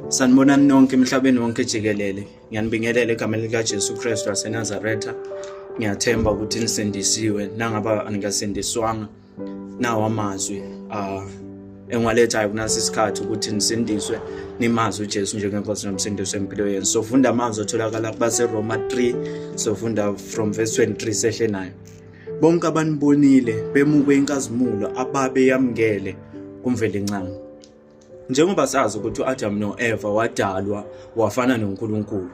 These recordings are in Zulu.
Sanibonani nonke emhlabeni wonke jikelele. Ngiyanibingelela egameni likaJesu Kristu waseNazaretha. Ngiyathemba ukuthi nisindisiwe nangaba anikasindiswanga. Nawo amazwi engiwalethayo kunasi isikhathi ukuthi nisindiswe nimazi uJesu njengenkosi nomsindisi wempilo yenu. Sofunda amazwi atholakala kubaseRoma 3, sofunda from verse 23 sehle nayo. Bonke abanibonile bemukwe inkazimulo ababeyamukele kuMvelinqangi. Njengoba sazi ukuthi u-Adam no-Eva wadalwa wafana noNkulunkulu.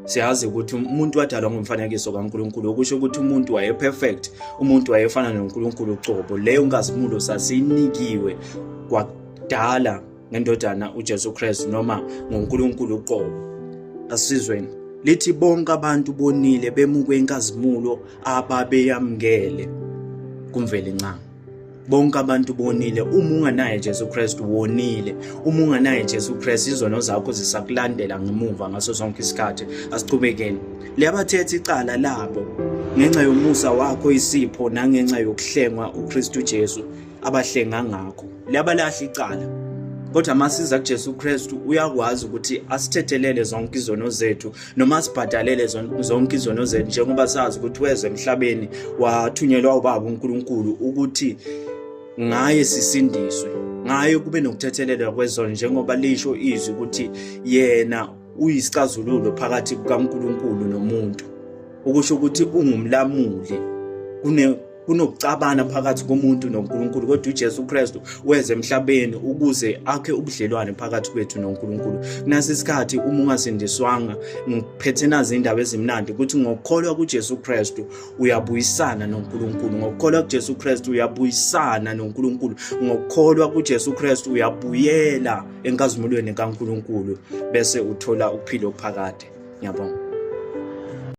Siyazi ukuthi umuntu wadalwa ngomfanekiso kaNkulunkulu, okusho ukuthi umuntu waye-perfect, umuntu wayefana noNkulunkulu ucobo. Leyo nkazimulo sasiyinikiwe kwakudala ngendodana uJesu Kristu noma ngoNkulunkulu uqobo. Asizweni lithi bonke abantu bonile bemukwe inkazimulo ababeyamukele kuMvelinqangi. Bonke abantu bonile. Uma unganaye Jesu Kristu wonile. Uma unganaye Jesu Kristu izono zakho zisakulandela ngemuva ngaso sonke isikhathi. Asiqhubekeni. Liyabathetha icala labo ngenxa yomusa wakho isipho nangenxa yokuhlengwa uKristu Jesu abahlenga ngakho. Liyabalahla icala. Kodwa masiza kuJesu Kristu uyakwazi ukuthi asithethelele zonke izono zethu noma sibhadalele zonke izono zethu, njengoba sazi ukuthi weza emhlabeni wathunyelwa ubaba uNkulunkulu ukuthi ngaye sisindiswe, ngaye kube nokuthethelelwa kwezono, njengoba lisho izwi ukuthi yena uyisixazululo phakathi kukaNkulunkulu nomuntu, okusho ukuthi ungumlamuli. Kunokucabana phakathi komuntu noNkulunkulu, kodwa uJesu Kristu weza emhlabeni ukuze akhe ubudlelwane phakathi kwethu noNkulunkulu. Kunasi isikhathi uma ungasindiswanga, ngiphethe nazi indaba ezimnandi ukuthi ngokukholwa kuJesu Kristu uyabuyisana noNkulunkulu. Ngokukholwa kuJesu Kristu uyabuyisana noNkulunkulu. Ngokukholwa kuJesu Kristu uyabuyela enkazimulweni kaNkulunkulu bese uthola ukuphila okuphakade. Ngiyabonga.